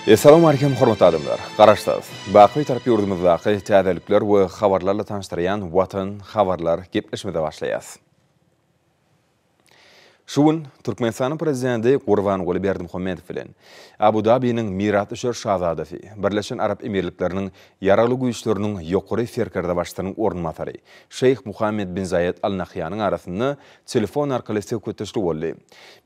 Essalamu Aleýkum hormatly adamlar! Garaşsyz, baky Bitarap ýurdumyzdaky täzelikler we habarlarla tanyşdyrýan Watan habarlar gepleşimize başlaýas. Şu gün Türkmenistanyň Prezidenti Gurbanguly Berdimuhamedow bilen Abu-Dabiniň mirasdüşer şazadasy, Birleşen Arap Emirlikleriniň Ýaragly Güýçleriniň Ýokary Serkerdebaşysynyň orunbasary Şeýh Muhammed bin Zaýed Al Nahýanyň arasynda telefon arkaly söhbetdeşlik boldy.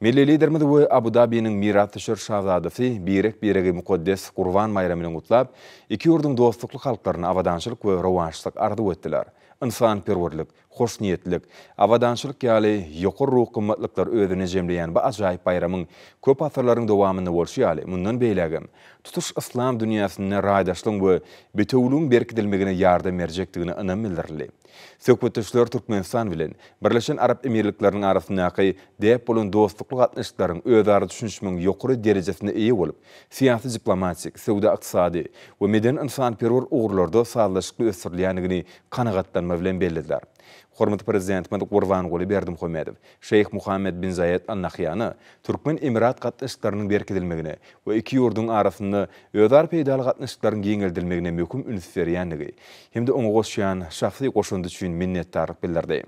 Milli Liderimiz we Abu-Dabiniň mirasdüşer şazadasy birek-biregi mukaddes Gurban baýramy bilen gutlap, iki ýurduň dostlukly halklaryna abadançylyk we rowaçlyk arzuw etdiler. Ynsanperwerlik, hoşniýetlilik, abadançylyk ýaly ýokary ruhy gymmatlyklary özünde jemleýän bu ajaýyp baýramyň köp asyrlaryň dowamynda bolşy ýaly, mundan beýlägem tutuş yslam dünýäsinde raýdaşlygyň we bitewüligiň berkidilmegine ýardam berjekdigine ynam bildirildi. Söhbetdeşler Türkmenistan bilen Birleşen Arap Emirlikleriniň arasyndaky däp bolan dostlukly gatnaşyklaryň özara düşünişmegiň ýokary derejesine eýe bolup, syýasy-diplomatik, söwda-ykdysady we medeni-ynsanperwer ugurlarda sazlaşykly ösdürilýändigini kanagatlanma bilen bellediler. Hormatly Prezidentimiz Gurbanguly Berdimuhamedow Şeýh Muhammed bin Zaýed Al Nahýana türkmen-emirat gatnaşyklarynyň berkidilmegine we iki ýurduň arasynda özara peýdaly gatnaşyklaryň giňeldilmegine möhüm üns berýändigi hem-de oňa goşýan şahsy goşandy üçin minnetdarlyk bildirdi.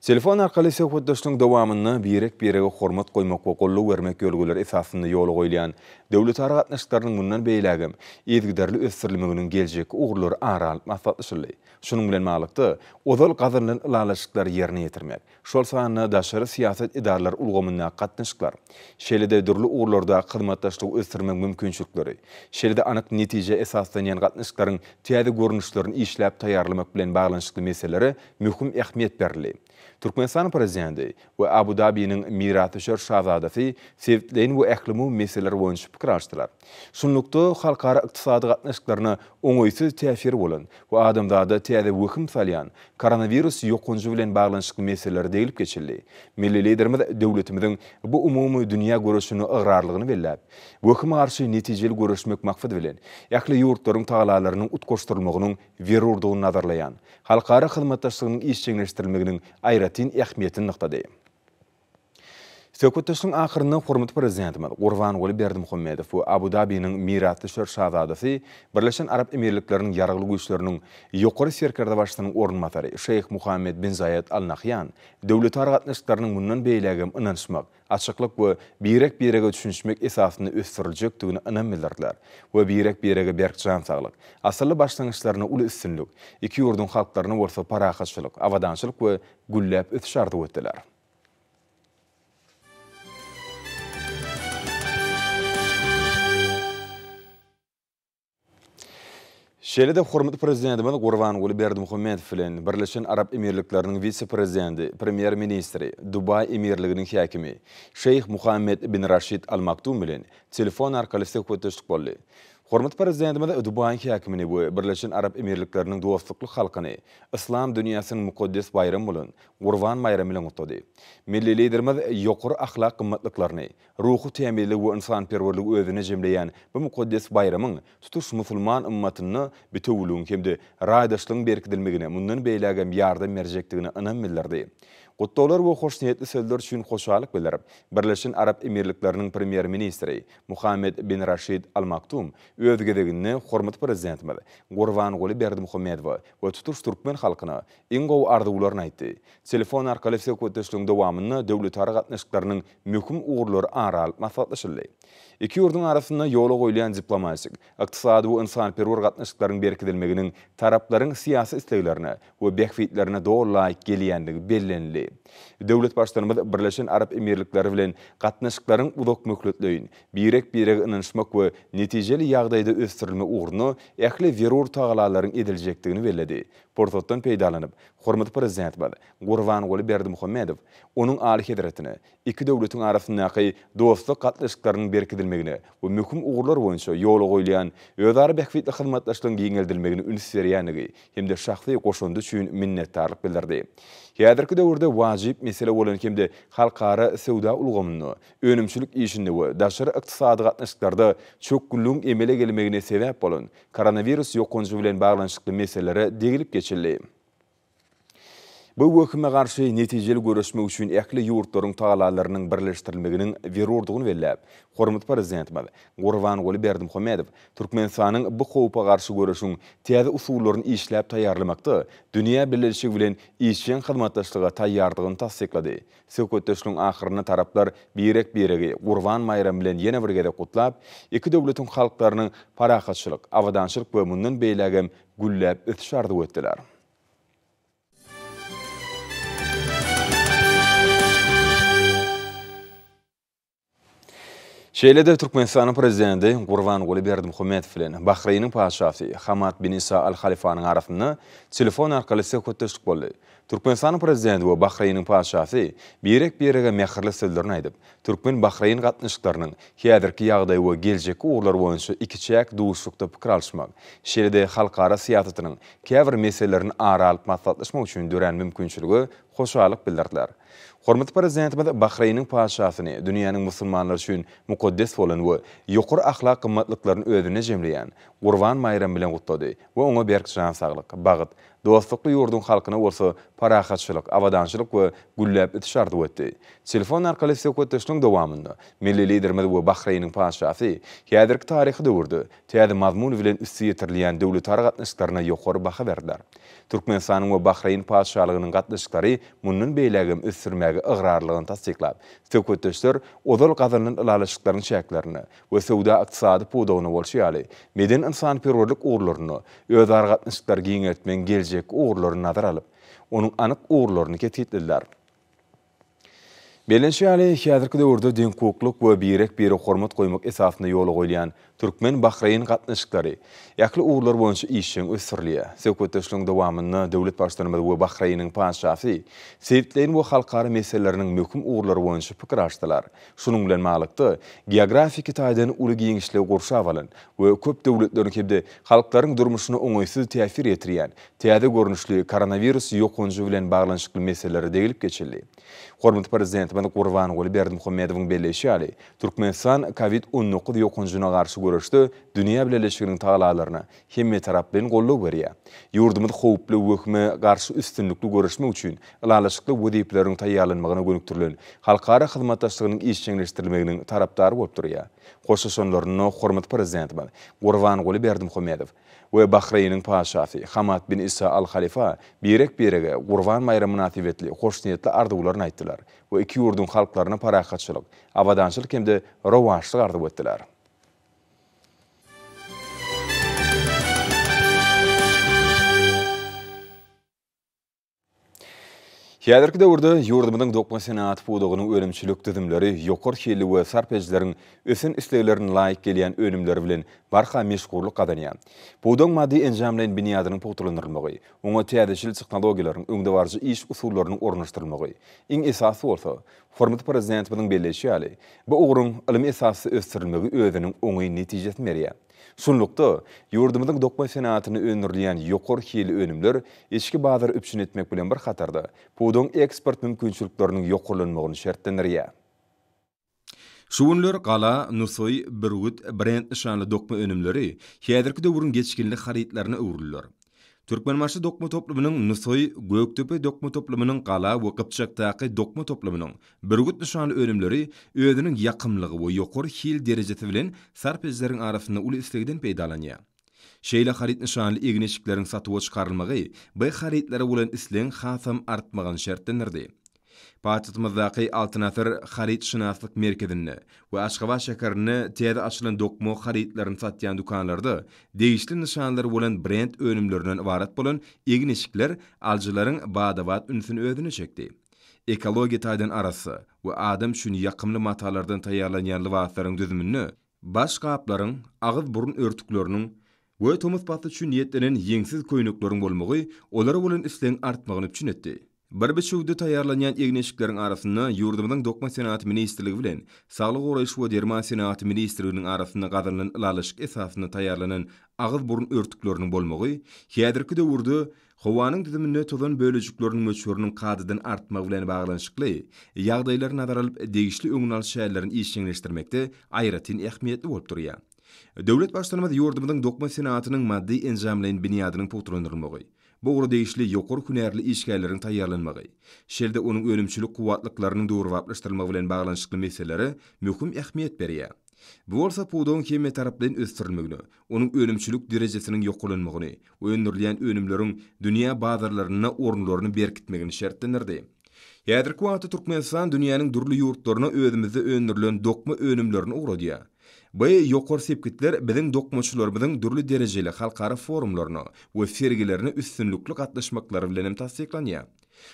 Telefon arkaly söhbetdeşligiň dowamynda birek-birege hormat goýmak we goldaw bermek ýörelgeleri esasynda ýola goýulýan döwletara gatnaşyklarynyň mundan beýlägem yzygiderli ösdürilmeginiň geljekki ugurlary ara alnyp maslahatlaşyldy. Şunuň bilen baglylykda, ozal gazanylan ylalaşyklary ýerine ýetirmek, şol sanda daşary syýasat edaralary ulgamyndaky gatnaşyklar, şeýle-de dürli ugurlardaky hyzmatdaşlygy ösdürmek mümkinçilikleri, şeýle-de anyk netijä esaslanýan gatnaşyklaryň täze görnüşlerini işläp taýýarlamak bilen baglanyşykly meselelere möhüm ähmiýet berildi. Türkmenistanyň Prezidenti we Abu-Dabiniň mirasdüşer şazadasy sebitleýin we ählumumy meseleler boýunça pikir alyşdylar. Şunlukda, halkara ykdysady gatnaşyklaryna oňaýsyz täsiri bolan we adamzada täze wehim salýan koronawirus ýokanjy bilen baglanyşykly meselelere deglip geçildi. Milli Liderimiz döwletimiziň bu umumy dünýä göreşine ygrarlygyny belläp, wehime garşy netijeli göreşmek maksady bilen, ähli ýurtlaryň tagalalarynyň utgaşdyrylmagynyň zerurdygyny nazarlaýan halkara hyzmatdaşlygynyň işjeňleşdirilmeginiň aýratyn ähmiýetini nygtady. Söhbetdeşligiň ahyrynda hormatly Prezidentimiz Gurbanguly Berdimuhamedow we Abu-Dabiniň mirasdüşer şazadasy, Birleşen Arap Emirlikleriniň Ýaragly Güýçleriniň Ýokary Serkerdebaşysynyň orunbasary Şeýh Muhammed bin Zaýed Al Nahýan döwletara gatnaşyklarynyň mundan beýlägem ynanyşmak, açyklyk we birek-birege düşünişmek esasynda ösdüriljekdigine ynam bildirdiler we birek-birege berk jan saglyk, asylly başlangyçlarynda uly üstünlik, iki ýurduň halklaryna bolsa parahatçylyk, abadançylyk we gülläp ösüş arzuw etdiler. Şeýle-de hormatly Prezidentimiz Gurbanguly Berdimuhamedow bilen Birleşen Arap Emirlikleriniň wise-prezidenti, Premýer-ministri, Dubaý emirliginiň häkimi Şeýh Muhammed bin Raşid Al Maktum bilen telefon arkaly söhbetdeşlik boldy. Hormatly Prezidentimiz Dubaýyň häkimini we Birleşen Arap Emirlikleriniň dostlukly halkyny yslam dünýäsiniň mukaddes baýramy bolan Gurban baýramy bilen gutlady. Milli Liderimiz ýokary ahlak gymmatlyklaryny, Ruhy tämizligi we ynsanperwerligi özünde jemleýän bu mukaddes baýramyň tutuş musulman ymmatynda bitewüligiň hem-de raýdaşlygyň berkidilmegine mundan beýlägem ýardam berjekdigine ynam bildirdi. Gutlaglar we hoşniýetli sözler üçin hoşallyk bildirip, Birleşen Arap Emirlikleriniň Premýer-ministri Muhammed bin Raşid Al Maktum öz gezeginde hormatly Prezidentimiz Gurbanguly Berdimuhamedowa we tutuş türkmen halkyna iň gowy arzuwlaryny aýtdy. Telefon arkaly söhbetdeşligiň dowamynda döwletara gatnaşyklarynyň möhüm ugurlary ara alyp maslahatlaşyldy. Iki ýurduň arasynda ýola goýulýan diplomatik, ykdysady we ynsanperwer gatnaşyklaryň berkidilmeginiň taraplaryň syýasy isleglerine we bähbitlerine doly laýyk gelýändigi bellenildi. Döwlet Baştutanymyz Birleşen Arap Emirlikleri bilen gatnaşyklaryň uzakmöhletleýin, birek-birege ynanyşmak we netijeli ýagdaýda ösdürilmegi ugrunda ähli zerur tagalalaryň ediljekdigini belledi. Pursatdan peýdalanyp, hormatly Prezidentimiz Gurbanguly Berdimuhamedow Onuň Alyhezretine iki döwletiň arasyndaky dostluk gatnaşyklarynyň berkidilmegine we möhüm ugurlar boýunça ýola goýulýan özara bähbitli hyzmatdaşlygyň giňeldilmegine üns berýändigi hem-de şahsy goşandy üçin minnetdarlyk bildirdi. Häzirki döwürde wajyp mesele bolan hem-de halkara söwda ulgamynda, önümçilik işinde we daşary ykdysady gatnaşyklarda çökgünligiň emele gelmegine sebäp bolan koronawirus ýokanjy bilen baglanyşykly meselelere deglip geçildi. Bu wehime garşy netijeli göreşmek üçin ähli ýurtlaryň tagallalarynyň birleşdirilmeginiň zerurdygyny belläp, hormatly Prezidentimiz Gurbanguly Berdimuhamedow Türkmenistanyň bu howpa garşy göreşiň täze usullaryny işläp taýýarlamakda dünýä bileleşigi bilen işjeň hyzmatdaşlyga taýýardygyny tassyklady. Söhbetdeşligiň ahyrynda taraplar birek-biregi Gurban baýramy bilen ýene bir gezek gutlap, iki döwletiň halklarynyň parahatçylyk, abadançylyk we mundan beýlägem gülläp ösüş arzuw etdiler. Şeýle-de Türkmenistanyň Prezidenti Gurbanguly Berdimuhamedow bilen Bahreýniň Patyşasy Hamad bin Isa Al Halifanyň arasynda telefon arkaly söhbetdeşlik boldy. Türkmenistanyň Prezidenti we Bahreýniň Patyşasy birek-birege mähirli sözlerini aýdyp, türkmen-bahreýn gatnaşyklarynyň häzirki ýagdaýy we geljekki ugurlary boýunça ikiçäk duşuşykda pikir alyşmak, şeýle-de halkara syýasatynyň käbir meselelerini ara alyp maslahatlaşmak üçin dörän mümkinçilige hoşallyk bildirdiler. Hormatly Prezidentimiz Bahreýniň Patyşasyny dünýäniň musulmanlary üçin mukaddes bolan we ýokary ahlak gymmatlyklaryny özünde jemleýän Gurban baýramy bilen gutlady we oňa berk jan saglyk, bagt, dostlukly ýurduň halkyna bolsa parahatçylyk, abadançylyk we gülläp ösüş arzuw etdi. Telefon arkaly söhbetdeşligiň dowamynda milli Liderimiz we Bahreýniň Patyşasy häzirki taryhy döwürde täze mazmun bilen üsti ýetirilýän döwletara gatnaşyklaryna ýokary baha berdiler. Türkmenistanyň we Bahreýn Patyşalygynyň gatnaşyklary mundan beýlägem ösdürmäge ygrarlygyny tassyklap, söhbetdeşler ozal gazanylan ylalaşyklaryň çäklerinde we söwda-ykdysady pudagynda bolşy ýaly, medeni-ynsanperwerlik ugurlarynda özara gatnaşyklary giňeltmegiň geljekki ugurlaryny nazara alyp, onuň anyk ugurlaryny kesgitlediler. Bellenişi ýaly, häzirki döwürde deňhukuklyk we birek-birege hormat goýmak esasynda ýola goýulýan türkmen-bahreýn gatnaşyklary ähli ugurlar boýunça işjeň ösdürilýär. Söhbetdeşligiň dowamynda döwlet Baştutanymyz we Bahreýniň Patyşasy sebitleýin we halkara meseleleriniň möhüm ugurlary boýunça pikir alyşdylar. Şunuň bilen baglylykda, geografiki taýdan uly giňişligi gurşap alan we köp döwletleriň hem-de halklaryň durmuşyna oňaýsyz täsir ýetirýän täze görnüşli koronawirus ýokanjy bilen baglanyşykly meselelere degilip geçildi. Hormatly Prezidentimiz Gurbanguly Berdimuhamedowyň belleýşi ýaly, Türkmenistan Covid 19 ýokanjyna garşy göreşde dünýä bileleşiginiň tagallalaryna hemmetaraplaýyn goldaw berýär. Ýurdumyz howply wehime garşy üstünlikli göreşmek üçin ylalaşykly wezipeleriň taýýarlanmagyna gönükdirilen halkara hyzmatdaşlygynyň işjeňleşdirilmeginiň tarapdary bolup durýar. Hoşlaşanlarynda hormatly Prezidentimiz Gurbanguly Berdimuhamedow we Bahreýniň Patyşasy Hamad bin Isa Al Halifa birek-birege Gurban baýramy mynasybetli hoşniýetli arzuwlaryny aýtdylar we iki ýurduň halklaryna parahatçylyk, abadançylyk hem-de rowaçlyk arzuw etdiler. Häzirki döwürde ýurdumyzyň dokma senagaty pudagynyň önümçilik düzümleri ýokary hilli we sarp edijileriň ösen isleglerine laýyk gelýän önümleri bilen barha meşhurlyk gazanýar. Pudagyň maddy-enjamlaýyn binýadynyň pugtalandyrylmagy, oňa täzeçil tehnologiýalaryň, öňdebaryjy iş usullarynyň ornaşdyrylmagy, iň esasy bolsa, hormatly Prezidentimiziň belleýşi ýaly, bu ugruň ylmy esasda ösdürilmegi özüniň oňyn netijesini berýär. Şunlukda, ýurdumyzyň dokma senagatynda öndürilýän ýokary hilli önümler içki bazary üpjün etmek bilen bir hatarda, pudagyň eksport mümkinçilikleriniň ýokarlanmagyny şertlendirýär. Şu günler Gala, Nusaý, Bürgüt brend nyşanly dokma önümleri häzirki döwrüň geçginli harytlaryna öwrüldiler. Türkmenbaşy dokma toplumynyň Nusaý, Gökdepe dokma toplumynyň Gala we Gypjakdaky dokma toplumynyň Bürgüt nyşanly önümleri özüniň ýakymlygy we ýokary hil derejesi bilen sarp edijileriň arasynda uly islegden peýdalanýar. Şeýle haryt nyşanly egin-eşikleriň satuwa çykarylmagy bu harytlara bolan islegiň hasam artmagyny şertlendirdi. Paýtagtymyzdaky Altyn asyr harytşynaslyk merkezinde we Aşgabat şäherinde täze açylan dokma harytlaryny satýan dükanlarda degişli nyşanlary bolan brend önümlerinden ybarat bolan egin-eşikler alyjylaryň bada-bat ünsüni özüne çekdi. Ekologiýa taýdan arassa we adam üçin ýakymly matalardan taýýarlanýan lybaslaryň düzüminde baş gaplaryň, agyz-burun örtükleriniň we tomus pasly üçin niýetlenen ýeňsiz köýnekleriň bolmagy olara bolan islegiň artmagyny üpjün etdi. Bir biçüwde taýýarlanýan egin-eşikleriň arasynda ýurdumyzyň Dokma senagaty ministrligi bilen Saglygy goraýyş we derman senagaty ministrliginiň arasynda gazanylan ylalaşyk esasynda taýýarlanan agyz-burun örtükleriniň bolmagy häzirki döwürde howanyň düzüminde tozan bölejikleriniň möçberiniň kadadan artmagy bilen baglanyşykly ýagdaýlary nazara alyp degişli öňüni alyş çärelerini işjeňleşdirmekde aýratyn ähmiýetli bolup durýar. Döwlet Baştutanymyz ýurdumyzyň dokma senagatynyň maddy-enjamlaýyn binýadynyň pugtalandyrylmagy, bu ugra degişli ýokary hünärli işgärleriň taýýarlanmagy, şeýle-de onuň önümçilik kuwwatlyklarynyň döwrebaplaşdyrylmagy bilen baglanyşykly meselelere möhüm ähmiýet berýär. Bu bolsa pudagyň hemmetaraplaýyn ösdürilmegine, onuň önümçilik derejesiniň ýokarlanmagyny we öndürilýän önümleriň dünýä bazarlarynda orunlaryny berkitmegini şertlendirdi. Häzirki wagtda Türkmenistan dünýäniň dürli ýurtlaryna özümizde öndürilen dokma önümlerini ugradýar. Bu ýokary sepgitler biziň dokmaçylarymyzyň dürli derejeli halkara forumlaryna we sergilerine üstünlikli gatnaşmaklary bilen hem tassyklanýar.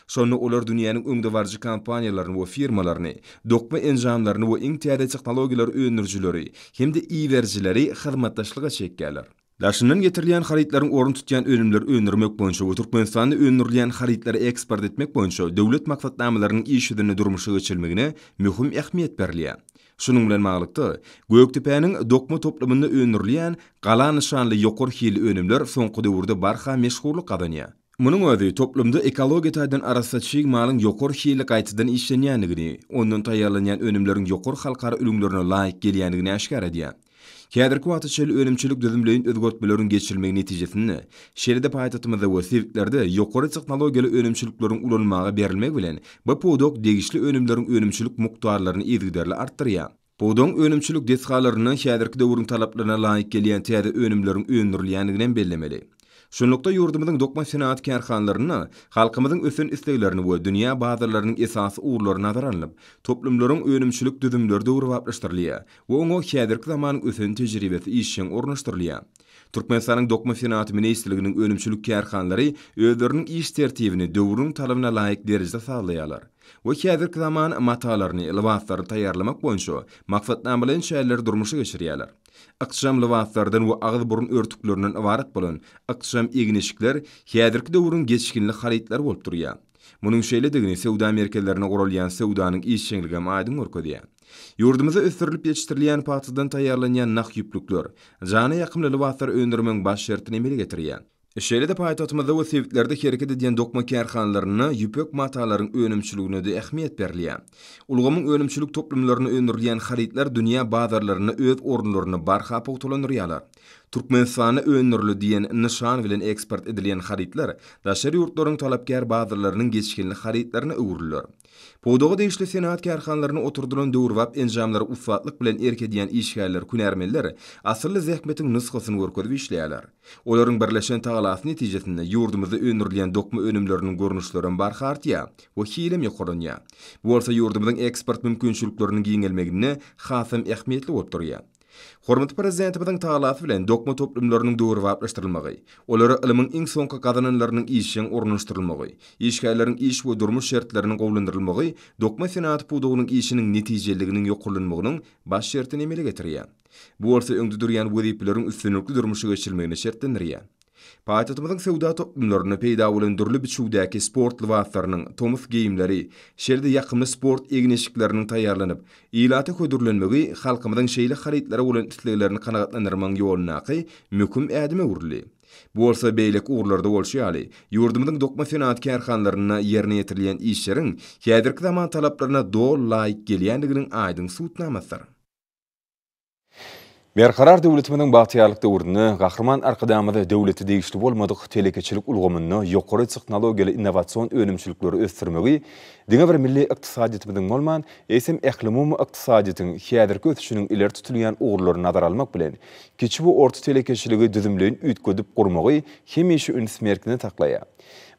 Şonda olar dünýäniň öňdebaryjy kompaniýalaryny we firmalaryny, dokma enjamlaryny we iň täze tehnologiýalary öndürijileri hem-de iberijileri hyzmatdaşlyga çekýärler. Daşyndan getirilýän harytlaryň orun tutýan önümleri öndürmek boýunça we Türkmenistanda öndürilýän harytlary eksport etmek boýunça döwlet maksatnamalarynyň iş ýüzünde durmuşa geçirilmegine möhüm ähmiýet berilýär. Şunuň bilen baglylykda, Gökdepäniň dokma toplumynda öndürilýän Gala nyşanly ýokary hilli önümler soňky döwürde barha meşhurlyk gazanýar. Munuň özi toplumda ekologiýa taýdan arassa çig malyň ýokary hilli gaýtadan işlenýändigini, ondan taýýarlanýan önümleriň ýokary halkara ülňülerine laýyk gelýändigini äşgär edýär. Häzirki wagta çenli önümçilik düzümleýin özgertmeleriň geçirilmegi netijesinde, şeýle-de paýtagtymyzda we sebitlerde ýokary tehnologiýaly önümçilikleriň ulanylmaga berilmegi bilen bu pudak degişli önümleriň önümçilik mukdarlaryny yzygiderli artdyrýar. Pudagyň önümçilik desgalarynda häzirki döwrüň talaplaryna laýyk gelýän täze önümleriň öndürilýändigini hem bellemeli. Şunlukda, ýurdumyzyň dokma senagat kärhanalarynda halkymyzyň ösen isleglerini we dünýä bazarlarynyň esasy ugurlary nazara alnyp, toplumlaryň önümçilik düzümleri döwrebaplaşdyrylýar we oňa häzirki zamanyň ösen tejribesi işjeň ornaşdyrylýar. Türkmenistanyň Dokma senagaty ministrliginiň önümçilik kärhanalary özleriniň iş tertibini döwrüň talabyna laýyk derejede sazlaýarlar we häzirki zaman matalaryny, lybaslaryny taýýarlamak boýunça maksatnamalaýyn çäreleri durmuşa geçirýärler. Ykjam lybaslardan we agyz-burun örtüklerinden ybarat bolan ykjam egin-eşikler häzirki döwrüň geçginli harytlary bolup durýar. Munuň şeýledigini söwda merkezlerinde guralýan söwdanyň işjeňligi hem aýdyň görkezýär. Ýurdumyzda ösdürilip ýetişdirilýän pagtadan taýýarlanýan nah ýüplükler, jana ýakymly lybaslary öndürmegiň baş şertini emele getirýär. Şeýle-de paýtagtymyzda we sebitlerde hereket edýän dokma kärhanalarynda ýüpek matalaryň önümçiligine-de ähmiýet berilýär. Ulgamyň önümçilik toplumlarynda öndürilýän harytlar dünýä bazarlarynda öz orunlaryny barha pugtalandyrýarlar. Türkmenistanda öndürildi diýen nyşan bilen eksport edilýän harytlar daşary ýurtlaryň talapkär bazarlarynyň geçginli harytlaryna öwrüler. Pudaga degişli senagat kärhanalarynda oturdylan döwrebap enjamlara ussatlyk bilen erk edýän işgärler, hünärmenler asylly zähmetiň nusgasyny görkezip işleýärler. Olaryň birleşen tagalasy netijesinde ýurdumyzda öndürilýän dokma önümleriniň görnüşlerem barha artýar we hilem ýokarlanýar. Bu bolsa ýurdumyzyň eksport mümkinçilikleriniň giňelmeginde hasam ähmiýetli bolup durýar. Hormatly Prezidentimiziň tagallasy bilen dokma toplumlarynyň döwrebaplaşdyrylmagy, olara ylmyň iň soňky gazananlarynyň işjeň ornaşdyrylmagy, işgärleriň iş we durmuş şertleriniň gowulandyrylmagy dokma senagaty pudagynyň işiniň netijeliliginiň ýokarlanmagynyň baş şertini emele getirýär. Bu bolsa öňde durýan wezipeleriň üstünlikli durmuşa geçirilmegini şertlendirýär. Paýtagtymyzyň söwda toplumlarynda peýda bolan dürli biçüwdäki sport lybaslarynyň, tomus geýimleri, şeýle-de ýakymly sport egin-eşikleriniň taýýarlanyp, ilata hödürlenmegi halkymyzyň şeýle harytlara bolan isleglerini kanagatlandyrmagyň ýolundaky möhüm ädime öwrüldi. Bu bolsa beýleki ugurlarda bolşy ýaly, ýurdumyzyň dokma senagat kärhanalarynda ýerine ýetirilýän işleriň häzirki zaman talaplaryna doly laýyk gelýändiginiň aýdyň subutnamasydyr. Berkarar döwletimiziň bagtyýarlyk döwründe Gahryman Arkadagymyz döwlete degişli bolmadyk telekeçilik ulgamynda ýokary tehnologiýaly innowasion önümçilikleri ösdürmegi diňe bir milli ykdysadyýetimiziň bolman, eýsem, ählumumy ykdysadyýetiň häzirki ösüşiniň ileri tutulýan ugurlaryny nazara almak bilen, kiçi we orta telekeçiligi düzümleýin üýtgedip gurmagy hemişe üns merkezinde saklaýar.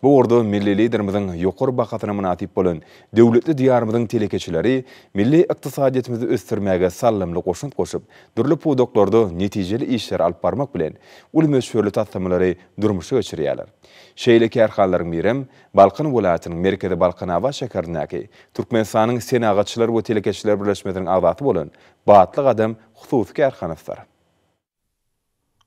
Bu ugurda milli Liderimiziň ýokary bahasyna mynasyp bolan döwletli Diýarymyzyň telekeçileri milli ykdysadyýetimizi ösdürmäge saldamly goşant goşup, dürli pudaklarda netijeli işleri alyp barmak bilen, uly möçberli taslamalary durmuşa geçirýärler. Şeýle kärhanalaryň birem Balkan welaýatynyň merkezi Balkanabat şäherindäki Türkmenistanyň Senagatçylar we telekeçiler birleşmesiniň agzasy bolan Batly gadam hususy kärhanasydyr.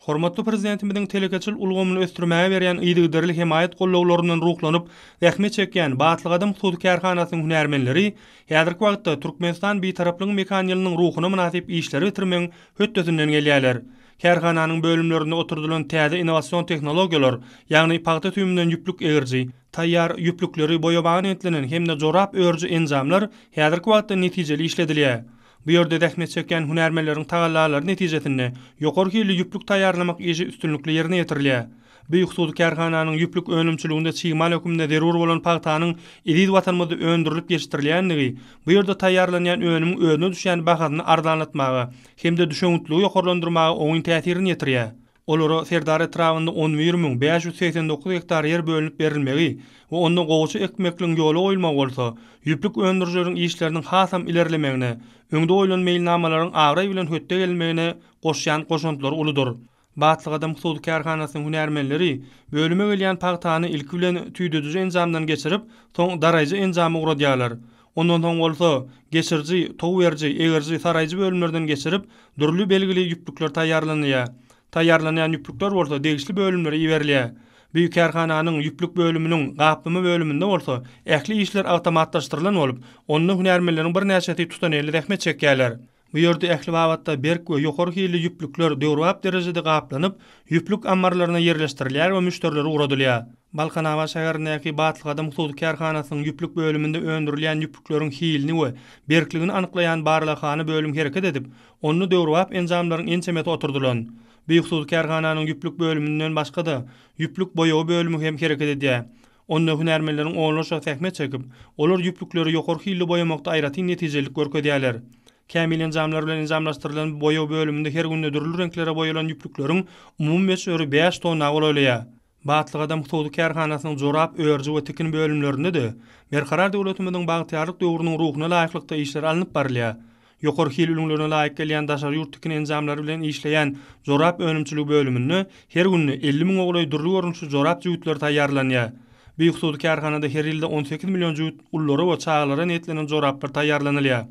Hormatly Prezidentimiziň telekeçilik ulgamyny ösdürmäge berýän yzygiderli hemaýat gollawlaryndan ruhlanyp zähmet çekýän Batly gadam hususy kärhanasynyň hünärmenleri häzirki wagtda Türkmenistan Bitaraplygyň mekan ýylynyň ruhuna mynasyp işleri bitirmegiň hötdesinden gelýärler. Kärhananyň bölümlerinde oturdylan täze innowasion tehnologiýalar, ýagny pagta süýüminden ýüplük egiriji, taýýar ýüplükleri boýamaga niýetlenen hem-de jorap örüji enjamlar häzirki wagtda netijeli işledilýär. Bu ýerde zähmet çekýän hünärmenleriň tagallalary netijesinde ýokary hilli ýüplük taýýarlamak işi üstünlikli ýerine ýetirilýär. Bu hususy kärhananyň ýüplük önümçiliginde çig mal hökmünde zerur bolan pagtanyň eziz Watanymyzda öndürilip ýetişdirilýändigi bu ýerde taýýarlanýan önümiň özüne düşýän bahasyny arzanlatmaga hem-de düşewüntligi ýokarlandyrmaga oňyn täsirini ýetirýär. Olara Serdar etrabynda 11 589 gektar ýer bölünip berilmegi we onda gowaça ekmekligiň ýola goýulmagy bolsa, ýüplük öndürijileriň işleriniň hasam ilerlemegine, öňde goýlan meýilnamalaryň abraý bilen hötde gelinmegine goşýan goşantlary uludyr. Batly Gadam hususy kärhanasynyň hünärmenleri bölüme gelýän pagtany ilki bilen tüýdüdiji enjamdan geçirip, soň daraýjy enjama ugradýarlar. Ondan soň bolsa, geçiriji, tow beriji, egiriji, saraýjy bölümlerden geçirip, dürli belgili ýüplükler taýýarlanylýar. Taýýarlanýan ýüplükler bolsa degişli bölümlere iberilýär. Bu kärhananyň ýüplük bölüminiň gaplama bölüminde bolsa ähli işler awtomatlaşdyrylan bolup, onda hünärmenleriň birnäçesi tutanýerli zähmet çekýärler. Bu ýerde ähli babatda berk we ýokary hilli ýüplükler döwrebap derejede gaplanyp, ýüplük ammarlaryna ýerleşdirilýär we müşderilere ugradylýar. Balkanabat şäherindäki Batly Gadam hususy kärhanasynyň ýüplük bölüminde öndürilýän ýüplükleriň hilini we berkligini anyklaýan barlaghana bölüm hereket edip, onda döwrebap enjamlaryň ençemesi oturdylan. Bu hususy kärhananyň ýüplük bölüminden başga-da, ýüplük boýagy bölümi hem hereket edýär. Onda hünärmenleriň onlarça zähmet çekip, olar ýüplükleri ýokary hilli boýamakda aýratyn netijelilik görkezýärler. Kämil enjamlar bilen enjamlaşdyrylan boýag bölüminde her günde dürli reňklere boýalan ýüplükleriň umumy möçberi bäş tonna golaýlaýar. Batly Gadam hususy kärhanasynyň jorap örüji we tikin bölümlerinde-de Berkarar döwletimiziň bagtyýarlyk döwrüniň ruhuna laýyklykda işler alnyp barylýar. Ýokary hil ülňülerine laýyk gelýän daşary ýurt tikin enjamlary bilen işleýän jorap önümçiligi bölüminde her günde 50 müňe golaý dürli görnüşli jorap jübütleri taýýarlanýar. Bu hususy kärhanada her ýylda 18 million jübüt ululara we çagalara niýetlenen joraplar taýýarlanylýar.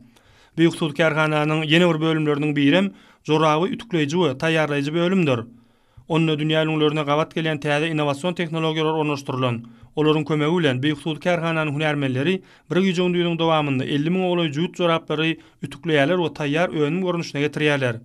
Bu hususy kärhananyň ýene bir bölümleriniň birem joraby ütükleýji we taýýarlaýjy bölümdir. Onda dünýä ülňülerine gabat gelýän täze innowasion tehnologiýalar ornaşdyrylan. Olaryň kömegi bilen bu hususy kärhananyň hünärmenleri bir gije-gündiziň dowamynda 50 müňe golaý jübüt joraplary ütükleýärler we taýýar önüm görnüşine getirýärler.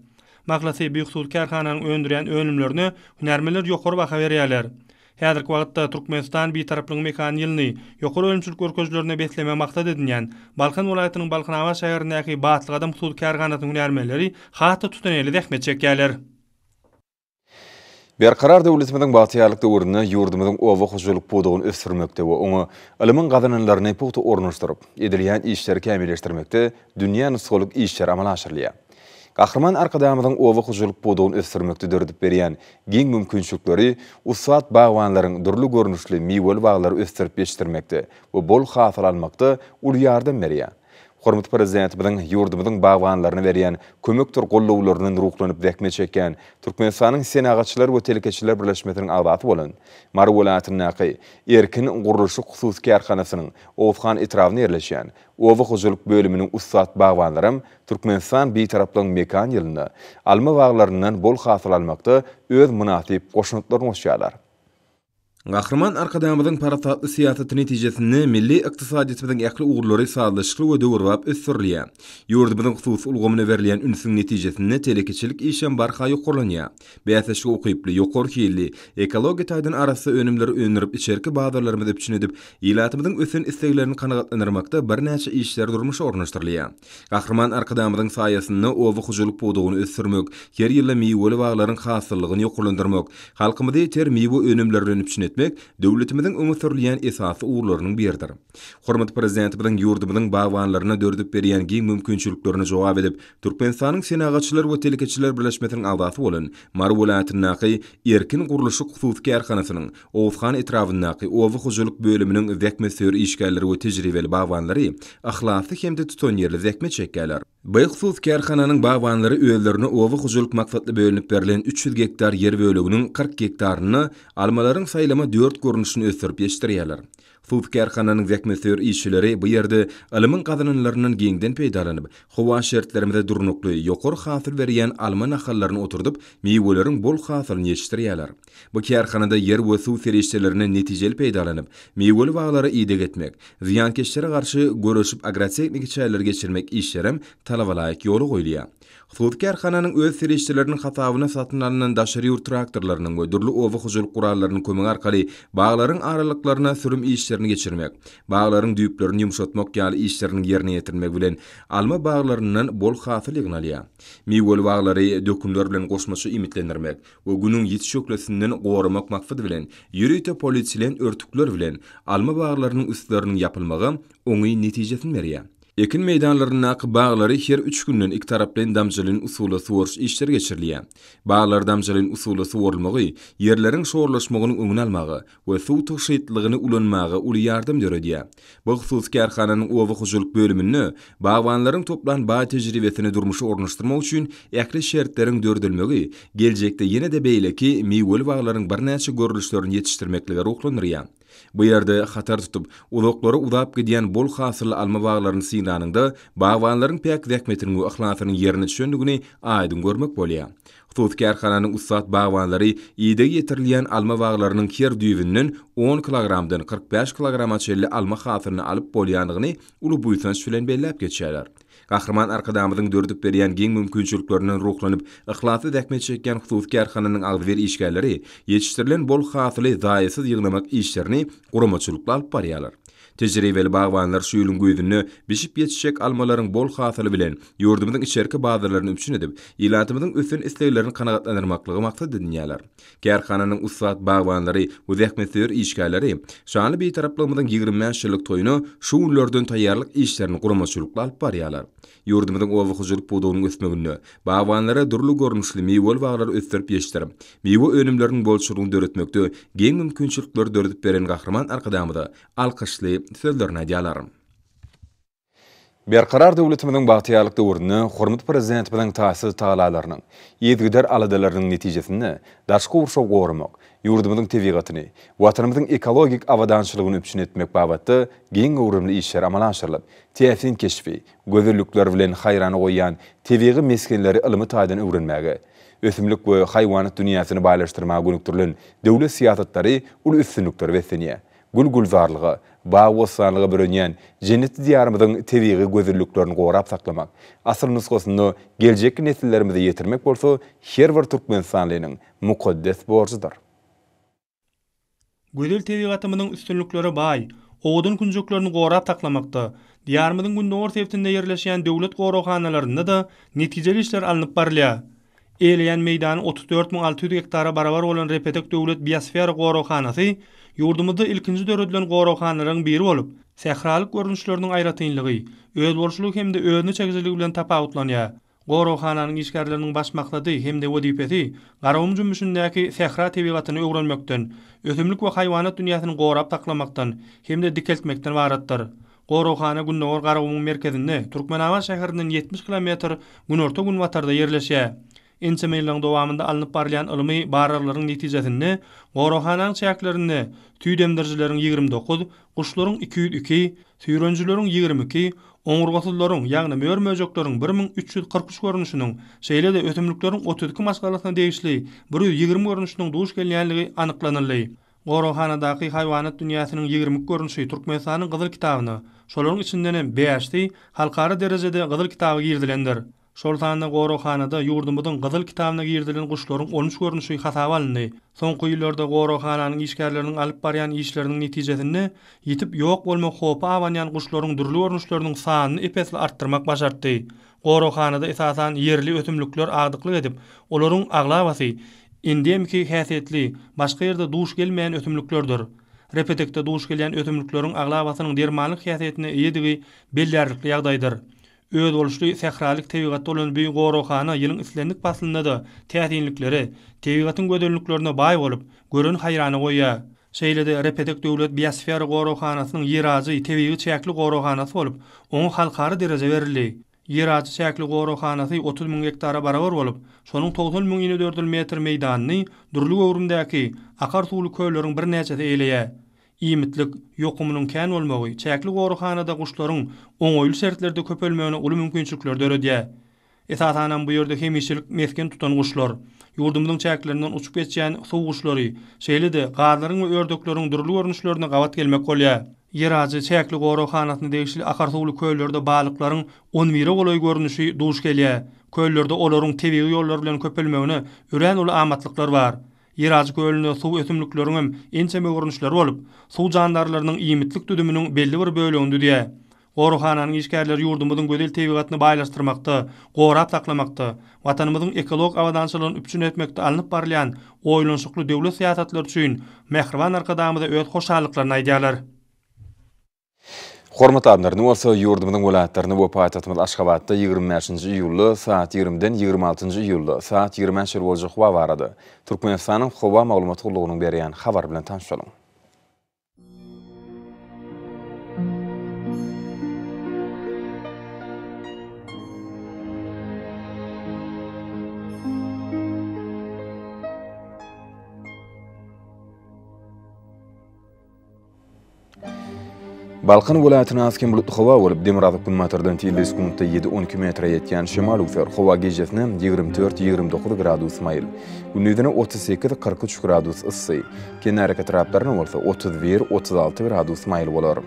Mahlasy, bu hususy kärhananyň öndürýän önümlerine hünärmenler ýokary baha berýärler. Häzirki wagtda Türkmenistan Bitaraplygyň mekany ýylyny ýokary önümçilik görkezijilerine beslemegi maksat edinýän Balkan welaýatynyň Balkanabat şäherindäki Batly Gadam hususy kärhanasynyň hünärmenleri has-da tutanýerli zähmet çekýärler. Berkarar döwletimiziň bagtyýarlyk döwründe ýurdumyzyň oba hojalyk pudagyny ösdürmekde we oňa ylmyň gazananlaryny pugta ornaşdyryp, edilýän işleri kämilleşdirmekde dünýä nusgalyk işler amala aşyrylýar. Gahryman Arkadagymyzyň oba hojalyk pudagyny ösdürmekde döredip berýän giň mümkinçilikleri ussat bagbanlaryň dürli görnüşli miweli baglary ösdürip ýetişdirmekde we bol hasyl almakda uly ýardam berýär. Hormatly Prezidentimiziň ýurdumyzyň bagbanlaryna berýän kömekdir gollawlaryndan ruhlanyp zähmet çekýän Türkmenistanyň Senagatçylar we telekeçiler birleşmesiniň agzasy bolan Mary welaýatyndaky Erkin gurluşyk hususy kärhanasynyň Oguzhan etrabynda ýerleşýän oba hojalyk bölüminiň ussat bagbanlaram Türkmenistan Bitaraplygyň mekan ýylynda alma baglaryndan bol hasyl almakda öz mynasyp goşantlaryny goşýarlar. Gahryman Arkadagymyzyň parasatly syýasaty netijesinde milli ykdysadyýetimiziň ähli ugurlary sazlaşykly we döwrebap ösdürilýär. Ýurdumyzyň hususy ulgamyna berilýän ünsüň netijesinde telekeçilik işem barha ýokarlanýar. Bäsleşige ukyply, ýokary hilli, ekologiýa taýdan arassa önümleri öndürip içerki bazarlarymyzy üpjün edip, ilatymyzyň ösen isleglerini kanagatlandyrmakda birnäçe işler durmuşa ornaşdyrylýar. Gahryman Arkadagymyzyň saýasynda oba hojalyk pudagyny ösdürmek, her ýylda miweli baglaryň hasyllylygyny ýokarlandyrmak, halkymyzy ter miwe önümleri bilen üpjün etmek döwletimiziň öňe sürülýän esasy ugurlarynyň biridir. Hormatly Prezidentimiziň ýurdumyzyň bagbanlaryna döredip berýän giň mümkinçiliklerine jogap edip, Türkmenistanyň Senagatçylar we telekeçiler birleşmesiniň agzasy bolan Mary welaýatyndaky Erkin gurluşyk hususy kärhanasynyň Oguzhan etrabyndaky oba hojalyk bölüminiň zähmetsöýer işgärleri we tejribeli bagbanlary yhlasly hem-de tutanýerli zähmet çekýärler. Bu hususy kärhananyň bagbanlary özlerine oba hojalyk maksatly bölünip berlen 300 gektar ýer böleginiň 40 gektarynda almalaryň saýlama dört görnüşini ösdürip ýetişdirýärler. Hususy kärhananyň zähmetsöýer işçileri bu ýerde ylmyň gazananlaryndan giňden peýdalanyp, howa şertlerimize durnukly, ýokary hasyl berýän alma nahallaryny oturdyp, miweleriň bol hasylyny ýetişdirýärler. Bu kärhanada ýer we suw serişdelerinden netijeli peýdalanyp, miweli baglara ideg etmek, zyýankeşlere garşy göreşip agrotehniki çäreleri geçirmek işlerem talabalaýyk ýola goýulýar. Hususy kärhananyň öz serişdeleriniň hasabyna satyn alnan daşary ýurt traktorlarynyň we dürli oba hojalyk gurallarynyň kömegi arkaly baglaryň aralyklaryna sürüm işlerini geçirmek, baglaryň düýplerini ýumşatmak ýaly işleriniň ýerine ýetirilmegi bilen alma baglaryndan bol hasyl ýygnalýar. Miweli baglary dökünler bilen goşmaça iýmitlendirmek we Günüň ýiti şöhlesinden goramak maksady bilen ýörite polietilen örtükler bilen alma baglarynyň üstleriniň ýapylmagy oňyn netijesini berýär. Ekin meýdanlaryndaky baglary her üç günden ikitaraplaýyn damjalaýyn usulda suwaryş işleri geçirilýär. Baglar damjalaýyn usulda suwarylmagy ýerleriň şorlaşmagynyň öňüni almaga we suw tygşytlylygyny ulanmaga uly ýardam döredýär. Bu hususy kärhananyň oba hojalyk bölüminde bagbanlaryň toplan baý tejribesini durmuşa ornaşdyrmak üçin ähli şertleriň döredilmegi geljekde ýene-de beýleki miweli baglaryň birnäçe görnüşlerini ýetişdirmeklige ruhlandyrýar. Bu ýerde hatar tutup, uzaklara uzap gidýän bol hasylly alma baglaryny synlanyňda, bagbanlaryň päk zähmetiniň we yhlasynyň ýerine düşendigini aýdyň görmek bolýar. Hususy kärhananyň ussat bagbanlary ideg ýetirilýän alma baglarynyň her düýbünden on kilogramdan 45 kilograma çenli alma hasylyny alyp bolýandygyny uly buýsanç bilen belläp geçýärler. Gahryman Arkadagymyzyň döredip berýän giň mümkinçiliklerinden ruhlanyp, yhlasly zähmet çekýän hususy kärhananyň agzybir işgärleri ýetişdirilen bol hasyly zaýasyz ýygnamak işlerini guramaçylykly alyp barýarlar. Tejribeli bagbanlar şu ýylyň güýzünde bişip ýetişjek almalaryň bol hasyly bilen ýurdumyzyň içerki bazarlaryny üpjün edip, ilatymyzyň ösen isleglerini kanagatlandyrmaklygy maksat edinýärler. Kärhananyň ussat bagbanlary we zähmetsöýer işgärleri şanly Bitaraplygymyzyň 25 ýyllyk toýuna şu günlerden taýýarlyk işlerini guramaçylykly alyp barýarlar. Ýurdumyzyň oba hojalyk pudagynyň ösmeginde bagbanlara dürli görnüşli miweli baglary ösdürip ýetişdirip, miwe önümleriniň bolçulygyny döretmekde giň mümkinçilikleri döredip beren Gahryman Arkadagymyza alkyşly sözlerini aýdýarlar. Berkarar döwletimiziň bagtyýarlyk döwründe hormatly Prezidentimiziň taýsyz tagallalarynyň, yzygider aladalarynyň netijesinde daşky gurşawy goramak, ýurdumyzyň tebigatyny, Watanymyzyň ekologik abadançylygyny üpjün etmek babatda giň göwrümli işler amala aşyrylyp, täsin keşbi, gözellikleri bilen haýrana goýýan tebigy mesgenleri ylmy taýdan öwrenmäge, ösümlik we haýwanat dünýäsini baýlaşdyrmaga gönükdirilen döwlet syýasatlary uly üstünliklere beslenýär. Gül-gülzarlyga, bagy-bossanlyga bürenýän jennetli Diýarymyzyň tebigy gözelliklerini gorap saklamak, asyl nusgasynda geljekki nesillerimize ýetirmek bolsa her bir türkmenistanlynyň mukaddes borjudyr. Gözel tebigatymyzyň üstünliklere baý, owadan künjeklerini gorap saklamakda, Diýarymyzyň gündogar sebitinde ýerleşýän döwlet goraghanalarynda-da netijeli işler alnyp barylýar. Eýeleýän meýdany 34 600 gektara barabar bolan Repetek döwlet biosfera goraghanasy ýurdumyzda ilkinji döredilen goraghanalaryň biri bolup, sähralyk görnüşleriniň aýratynlygy, özboluşlygy hem-de özüne çekijiligi bilen tapawutlanýar. Goraghananyň işgärleriniň baş maksady hem-de wezipesi Garagum jümmüşindäki sähra tebigatyny öwrenmekden, ösümlik we haýwanat dünýäsini gorap saklamakdan hem-de dikeltmekden ybaratdyr. Goraghana Gündogar Garagumuň merkezinde, Türkmenabat şäherinden 70 kilometr günorta-günbatarda ýerleşýär. Ençeme ýyllaryň dowamynda alnyp barylýan ylmy barlaglaryň netijesinde goraghananyň çäklerinde süýdemdirijileriň 29, guşlaryň 202, süýrenijileriň 22, oňurgasyzlaryň, ýagny mör-möjekleriň 1343 görnüşiniň, şeýle-de ösümlikleriň 32 maşgalasyna degişli 120 görnüşiniň duş gelýänligi anyklanyldy. Goraghanadaky haýwanat dünýäsiniň 22 görnüşi Türkmenistanyň Gyzyl kitabyna, şolaryň içindenem bäşisi halkara derejede Gyzyl kitaba girizilendir. Şol sanda goraghanada ýurdumyzyň Gyzyl kitabyna girizilen guşlaryň on üç görnüşi hasaba alyndy. Soňky ýyllarda goraghananyň işgärleriniň alyp barýan işleriniň netijesinde ýitip ýok bolmak howpy abanýan guşlaryň dürli görnüşleriniň sanyny ep-esli artdyrmak başartdy. Goraghanada esasan ýerli ösümlikler agdyklyk edip, olaryň aglabasy endemiki häsiýetli, başga ýerde duş gelmeýän ösümliklerdir. Repetekde duş gelýän ösümlikleriň aglabasynyň dermanlyk häsiýetine eýedigi bellärlikli ýagdaýdyr. Özboluşly sähralyk tebigatda bolan bu goraghana ýylyň islendik paslynda-da täsinliklere, tebigatyň gözelliklerine baý bolup, göreni haýrana goýýar. Şeýle-de Repetek döwlet biosfera goraghanasynyň Ýerajy tebigy çäkli goraghanasy bolup, oňa halkara dereje berildi. Ýerajy çäkli goraghanasy 30 müň gektara barabar bolup, şonuň 90 müň inedördül metr meýdanyny dürli göwrümdäki akar suwly kölleriň birnäçesi eýeleýär. Iýmitlik ýokumynyň kän bolmagy çäkli goraghanada guşlaryň oňaýly şertlerde köpelmegine uly mümkinçilikleri döredýär. Esasanam bu ýerde hemişelik mesgen tutan guşlar, ýurdumyzyň çäklerinden uçup geçýän suw guşlary, şeýle-de gazlaryň we ördekleriň dürli görnüşlerine gabat gelmek bolýar. Ýerajy çäkli goraghanasyna degişli akar suwly köllerde balyklaryň on bire golaý görnüşi duş gelýär. Köllerde olaryň tebigy ýollar bilen köpelmegine örän uly amatlyklar bar. Ýerajy kölünde suw ösümlikleriňem ençeme görnüşleri bolup, suw jandarlarynyň iýmitlik düzüminiň belli bir bölegini düzýär. Goraghananyň işgärleri ýurdumyzyň gözel tebigatyny baýlaşdyrmakda, gorap saklamakda, Watanymyzyň ekologik abadançylygyny üpjün etmekde alnyp barylýan oýlanyşykly döwlet syýasatlary üçin mähriban Arkadagymyza öz hoşallyklaryny aýdýarlar. Hormatly adamlar, indi bolsa ýurdumyzyň welaýatlarynda we paýtagtymyz Aşgabatda 25-nji iýulda saat 20-den 26-njy iýulda saat 20-ä çenli boljak howa barada Türkmenistanyň Howa maglumat gullugynyň berýän habary bilen tanyşalyň. Balkan welaýatynda az-kem bulutly howa bolup, demirgazyk-günbatardan tizligi sekuntda ýedi-on iki metre ýetýän şemal öwser. Howa gijesine 24, 29 gradus maýyl, gündizine 38, 43 gradus yssy, kenarýaka etraplarynda bolsa 31, 36 gradus maýyl bolar.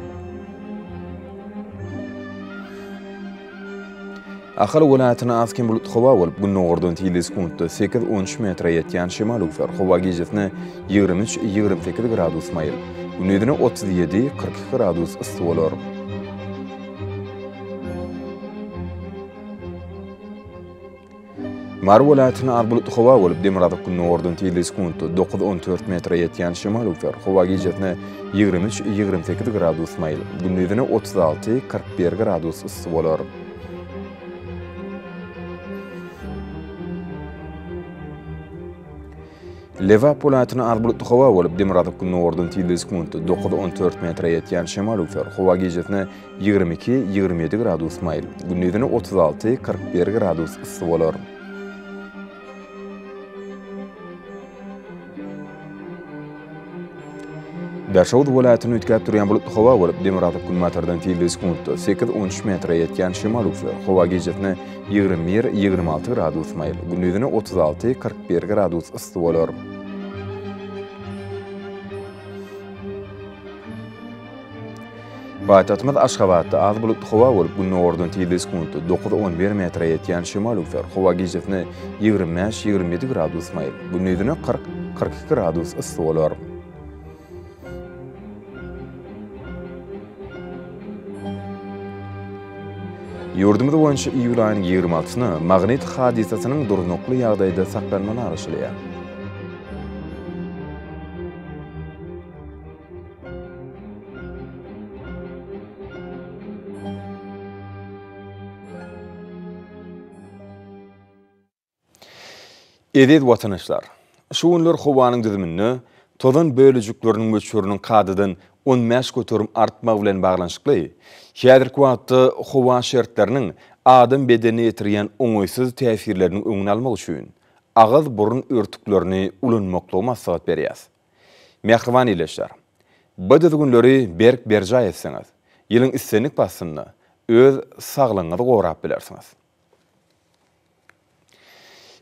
Ahal welaýatynda az-kem bulutly howa bolup, gündogardan tizligi sekuntda sekiz, on üç metre ýetýän şemal öwser. Howa gijesine 23, 28 gradus maýyl, gündizine 37, 42 gradus yssy bolar. Mary welaýatynda az bulutly howa bolup, demirgazyk-gündogardan tizligi sekuntda dokuz, on dört metre ýetýän şemal öwser. Howa gijesine 23, 28 gradus maýyl, gündizine 36, 41 gradus yssy bolar. Lebap welaýatynda az bulutly howa bolup, demirgazyk-gündogardan tizligi sekuntda dokuz, on dört metre ýetýän şemal öwser. Howa gijesine 22, 27 gradus maýyl, gündizine 36, 41 gradus yssy bolar. Daşoguz welaýatynda üýtgäp durýan bulutly howa bolup, demirgazyk-günbatardan tizligi sekuntda sekiz, on üç metre ýetýän şemal öwser. Howa gijesine 21, 26 gradus maýyl, gündizine 36, 41 gradus yssy bolar. Paýtagtymyz Aşgabatda az bulutly howa bolup, gündogardan tizligi sekuntda dokuz, on bir metre ýetýän şemal öwser. Howa gijesine 25, 27 gradus maýyl, gündizine 40, 42 gradus yssy bolar. Ýurdumyz boýunça iýul aýynyň 26-syna magnit hadysasynyň durnukly ýagdaýda saklanmagyna garaşylýar. Eziz watandaşlar! Şu günler howanyň düzüminde tozan bölejikleriniň möçberiniň kadadan 15% artmagy bilen baglanyşykly, häzirki wagtda howa şertleriniň adam bedenine ýetirýän oňaýsyz täsirleriniň öňüni almak üçin agyz-burun örtüklerini ulanmaklygy maslahat berýäs. Mähriban ildeşler! Bu düzgünleri berk berjaý etseňiz, ýylyň islendik paslynda öz saglygyňyzy gorap bilersiňiz.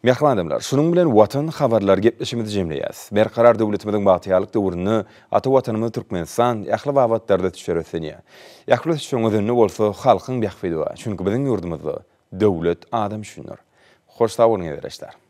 Mähriban adamlar, şunuň bilen Watan habarlary gepleşigimizi jemleýäris. Berkarar döwletimiziň bagtyýarlyk döwründe ata Watanymyz Türkmenistan ähli babatlarda ösüşlere beslenýär. Ähli ösüşiň özeninde bolsa halkyň bähbidi bar. Çünki biziň ýurdumyzda döwlet adam üçindir. Hoş sag boluň eziz ildeşler!